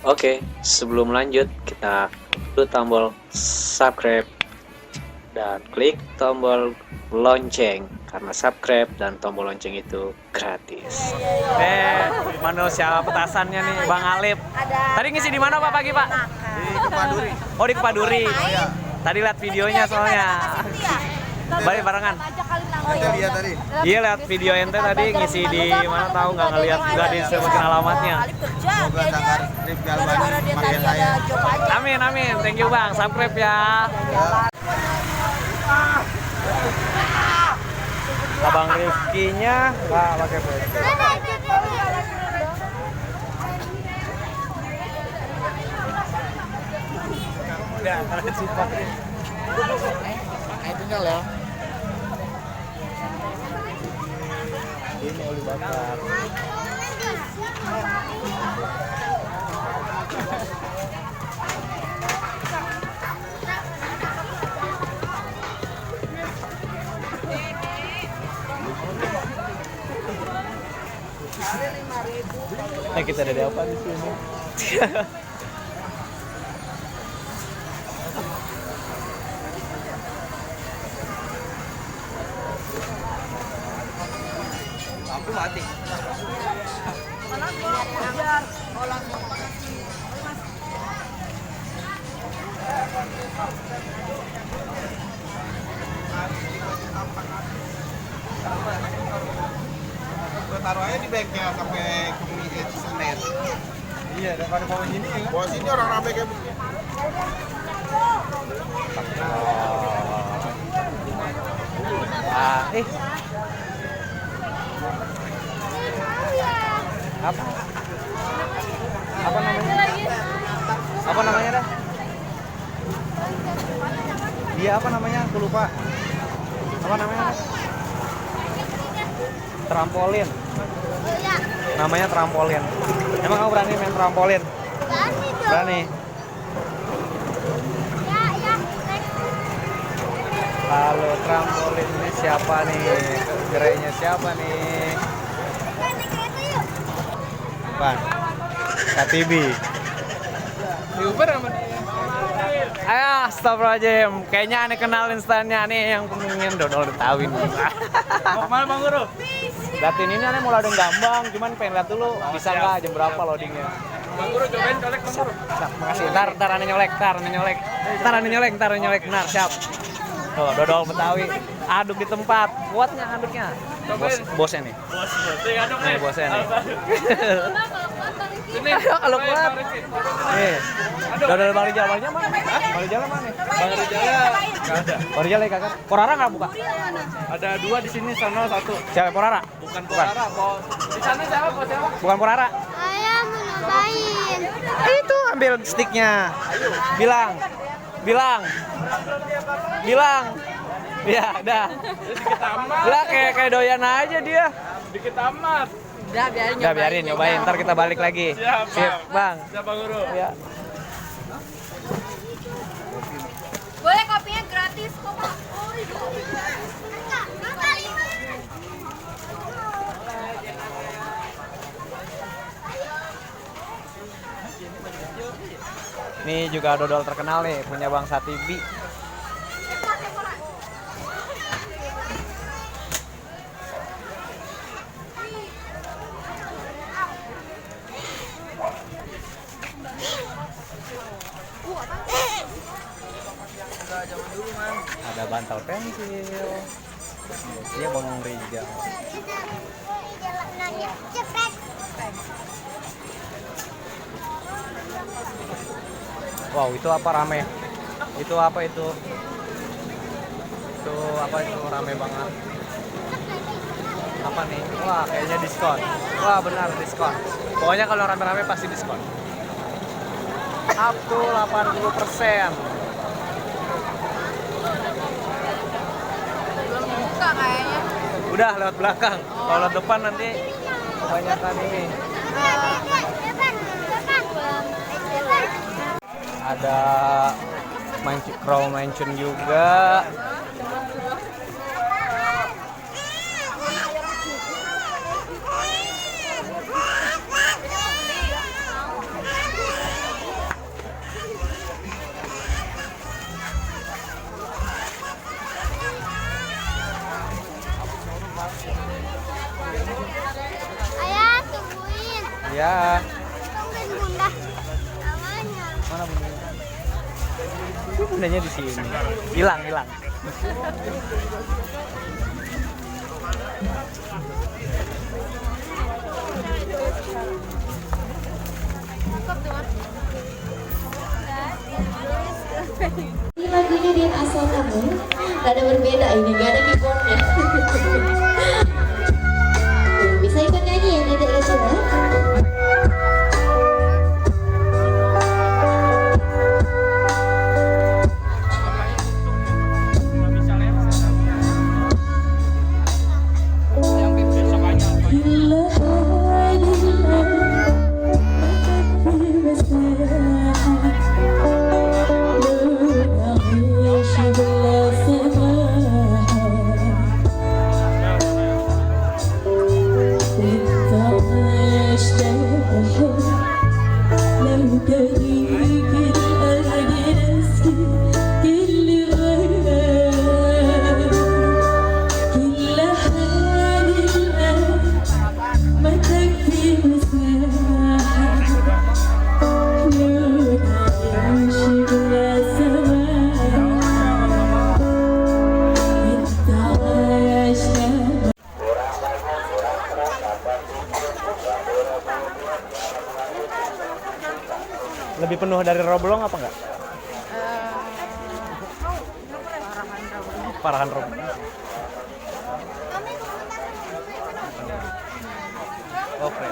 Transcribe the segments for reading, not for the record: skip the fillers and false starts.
Oke, sebelum lanjut kita klik tombol subscribe dan klik tombol lonceng karena subscribe dan tombol lonceng itu gratis. Manusia petasannya nih Bang Alip. Tadi ngisi di mana Pak pagi Pak? Di Kepaduri. Oh di Kepaduri. Tadi lihat videonya soalnya. Balik barengan. Ente lihat tadi. Iya lihat video ente tadi ngisi di mana tahu nggak ngelihat nggak disebutin alamatnya. Semoga Sanggar Rip Galvani panggil saya. Amin amin, thank you Bang, subscribe ya. Abang Rifkinya nggak pakai PC. Udah, karena cepat nih. Tinggal ya. Ini oli bakar. Nah, kita ada apa di sini? Lampu mati. Gue taruh aja di bengkel sampai ke Senin. Iya, daripada bawa sini ya. Bawa sini orang rame kayak begini. Apa? Apa namanya? Apa namanya dah? Dia apa namanya? Aku lupa. Apa namanya? Trampolin. Namanya trampolin. Emang kamu berani main trampolin? Berani dong. Berani. Ya. Halo, trampolin ini siapa nih? Gerainya siapa nih? Bang, Katibi. Uber sama dia. Ayo, astagfirullahaladzim. Kayaknya aneh kenal instannya nih yang pengen dodol Betawi nih. Mau kemana Bang Guru? Liatin ini aneh mau loading Gambang, cuman pengen lihat dulu bisa nggak jam berapa loadingnya. Bang Guru cobain colek Bang Guru. Makasih. Ntar aneh nyolek, ntar aneh nyolek, benar siap. Tuh, dodol Betawi. Aduk di tempat, kuatnya aduknya. Bosnya nih. Nih bosnya nih. Kalau kuat. Nih. Dodol Bang Rijal, mana? Bang Rijal mana? Bang Rijaya nggak ada. Bang Rijal kakak. Porara nggak buka? Ada 2 di sini, sana 1. Siapa Porara? Bukan Porara, di sana siapa? Bukan Porara. Ayah mau ngapain? Itu ambil sticknya. Bilang. Ya, dah. Dikit amat. Lah kayak doyan aja dia. Dikit amat. Udah biarin nyobain, ntar kita balik lagi. Siap, Sip, Bang. Siap Bang Guru. Ya. Boleh kopinya gratis kok, Pak. Ini juga dodol terkenal nih, punya Bang Satibi. Ada bantal pensil. Dia Bang Rijal. Wow, itu apa rame? Itu apa itu? Itu apa itu rame banget? Apa apa nih? Wah, kayaknya diskon. Wah, benar diskon. Pokoknya kalau rame-rame pasti diskon. Up to 80%. Belum buka kayaknya. Udah lewat belakang. Kalau lewat depan nanti kebanyakan ini. Ada Crow Mansion juga. Ayah, tungguin. Ya, Tungguin bunda. Namanya. mana bundanya? Bundanya di sini. Hilang. Ini lagunya Dian Asal Kamu, rada berbeda ini, gak ada keyboardnya. Bisa ikut nyanyi ya Dedek ya Cina? Lebih penuh dari Roblong apa enggak? Parahan Roblong. Oke.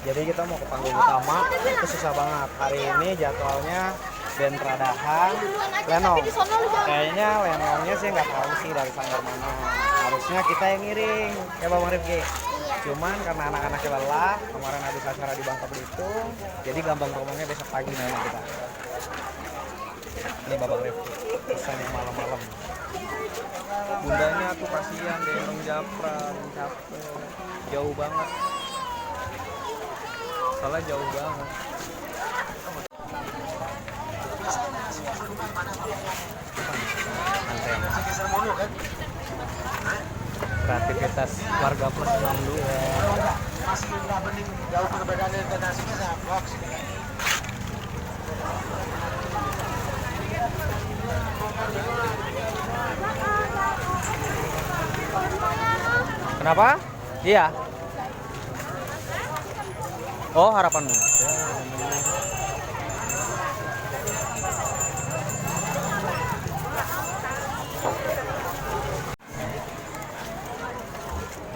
Jadi kita mau ke panggung utama, itu susah banget. Hari ini jadwalnya band Pradahan, Lenong. Kayaknya Lenongnya sih nggak tahu sih dari sanggar mana. Harusnya kita yang ngiring, ya Bang Rifki. Cuman karena anak-anaknya lelah, kemarin habis acara di Bangka Belitung, jadi gampang ngomongnya besok pagi nanya kita. Ini Bapak Rifki, pesan yang malam-malam. Bundanya tuh kasihan gendong Japran, capek, jauh banget. Soalnya jauh banget. Kreativitas warga plus 62. Masih nggak bening jauh perbedaannya intonasinya sama box. Kenapa? Iya. Oh, harapanmu.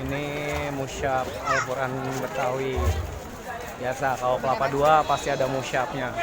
Ini musyab Al-Quran Betawi. Biasa kalau Kelapa Dua pasti ada musyabnya.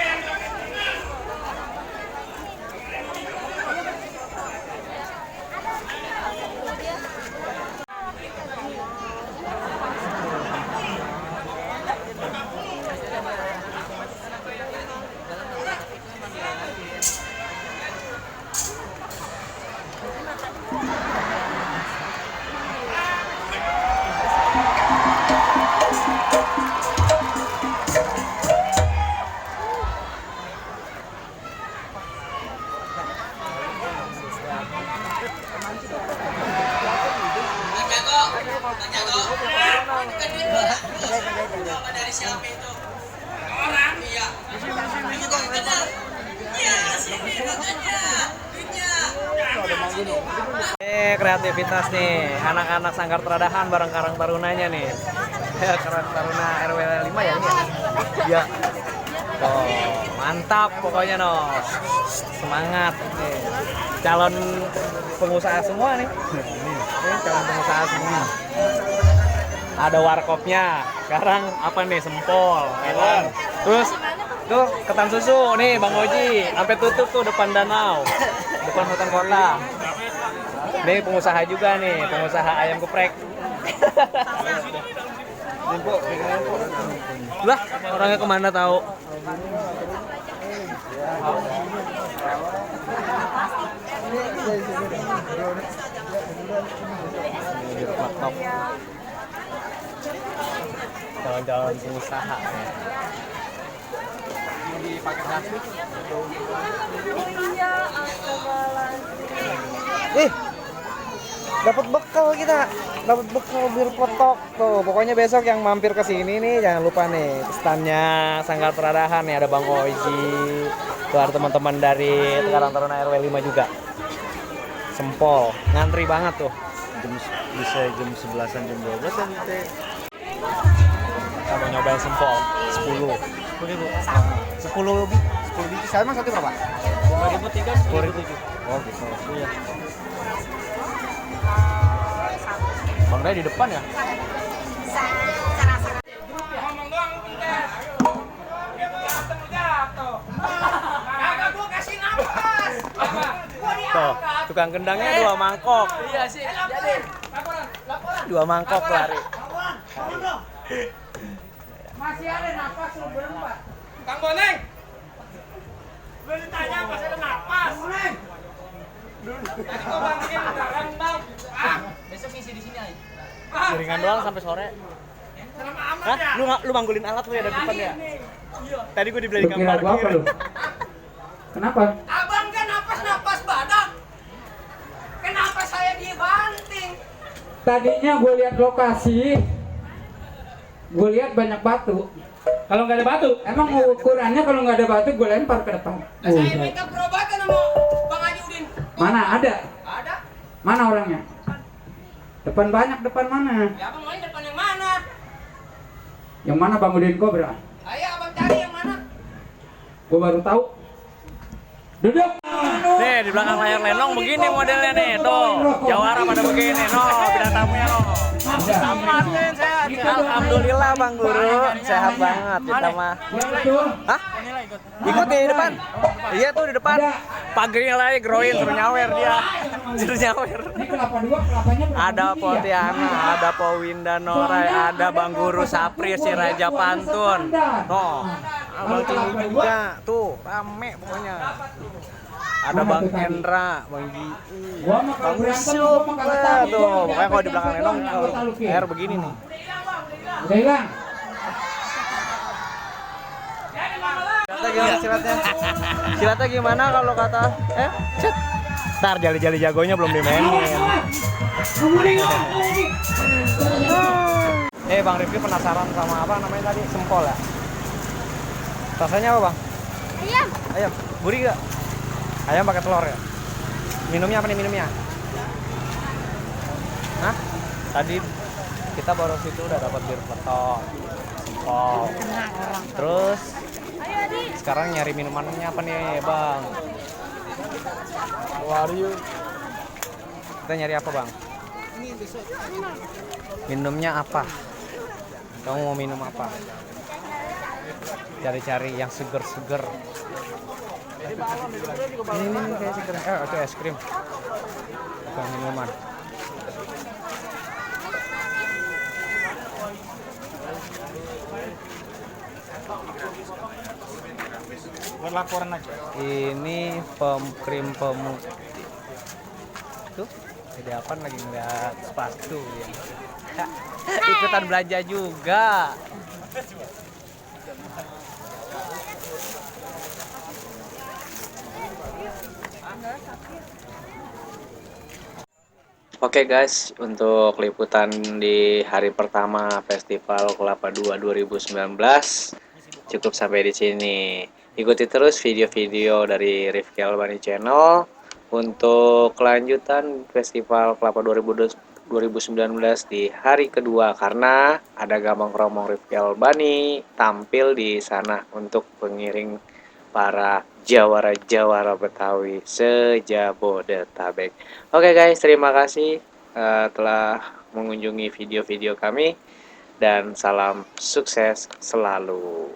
Kreativitas nih, anak-anak Sanggar Pradahan bareng Karang Tarunanya nih. Karang Taruna RW 5 ya ini ya? Ya. Oh, Mantap pokoknya no. Semangat nih. Calon pengusaha semua nih. Ini calon pengusaha semua. Ada warkopnya. Sekarang apa nih, sempol, ya kan? Terus tuh ketan susu nih Bang Oji, sampai tutup tuh depan danau, depan hutan kota. Nih pengusaha juga nih, pengusaha ayam geprek. Lah, orangnya kemana tahu? Jalan-jalan pengusaha. Dapat bekal kita, dapat bekal bir peletok tuh. Pokoknya besok yang mampir ke sini nih jangan lupa nih standnya Sanggar Peradahan nih, ada Bang Oji, tuh ada teman-teman dari Karang Taruna RW 5 juga. Sempol, ngantri banget tuh. Bisa jam 11-an, jam 12 kan kita. Kita mau nyobain sempol 10.000. 10 lebih. 10 biji. Saya emang satu berapa? 5.003, 10.007. Oh gitu. Iya. Bang Ray di depan ya? Tuh, tukang kendangnya 2 mangkok. Iya sih. Jadi 2 mangkok lari. Masih ada napas lu berempat. Kang Boneng. Lu ditanya masih ada napas. Boneng. Tadi kau bangkit beneran, Bang. Besok ngisi di sini aja. Jaringan doang sampai sore. Selama amat Hah? ya. Lu manggulin alat lu ya dari depan ya? Iya. Tadi gua dibeli di Kira kamar gua apa lu? Kenapa? Abang kan napas badak. Kenapa saya dibanting? Tadinya gue lihat lokasi, gue lihat banyak batu. Kalau nggak ada batu, emang ukurannya kalau nggak ada batu gue lempar ke depan. Nah, saya minta perobatan sama Bang Haji Udin. Mana ada? Ada? Mana orangnya? Depan banyak, depan mana? Ya abang main depan yang mana? Yang mana Bang Udin Kobra? Ayo abang cari yang mana? Gue baru tahu. Duduk. Nih di belakang layar Lenong begini modelnya nih, tuh jawara pada begini, no bidang tamunya no. Samatin sehat. Alhamdulillah Bang Guru, sehat banget kita mah. Hah? Ikut di depan? Iya tuh di depan. Pagernya lagi groin suruh nyawer dia, suruh nyawer. Ini kelapa dua, kelapanya berapa Ada biji ya? Potiana, ada Powinda Norai, ada Bang Guru Sapri si Raja Pantun. No, Abang Tinu juga tuh rame pokoknya. Ada Bang Hendra, Bang Gi, Gua mah kalau Bang berantem, Yusuf, gua mah kagak tahu. tuh. Pokoknya kalau di belakang Lenong Anggota lu, Ki. air begini nih. Udah hilang. Silatnya gimana silatnya? Silatnya gimana kalau kata cet. Ntar jali-jali jagonya belum dimainin. Bang Rifki penasaran sama apa namanya tadi? Sempol ya? Rasanya apa Bang? Ayam. Ayam, gurih gak? Ayam pakai telur ya? Minumnya apa nih minumnya? Hah? Tadi kita baru situ udah dapat bir peletok, sempol. Terus sekarang nyari minumannya apa nih Bang? Wario. Kita nyari apa Bang? Minumnya apa? Kamu mau minum apa? Cari-cari yang seger-seger. Ini kayak seger. Oke, es krim. Bukan minuman. Buat laporan aja. Ini krim pemutih. Tuh, jadi apa lagi ngeliat sepatu ya. Ikutan belanja juga. Oke guys, untuk liputan di hari pertama Festival Kelapa 2 2019 cukup sampai di sini. Ikuti terus video-video dari Rifki Albani Channel untuk kelanjutan Festival Kelapa 2019 di hari kedua, karena ada Gambang Kromong Rifki Albani tampil di sana untuk pengiring para jawara-jawara Betawi se-Jabodetabek. Oke guys, terima kasih telah mengunjungi video-video kami dan salam sukses selalu.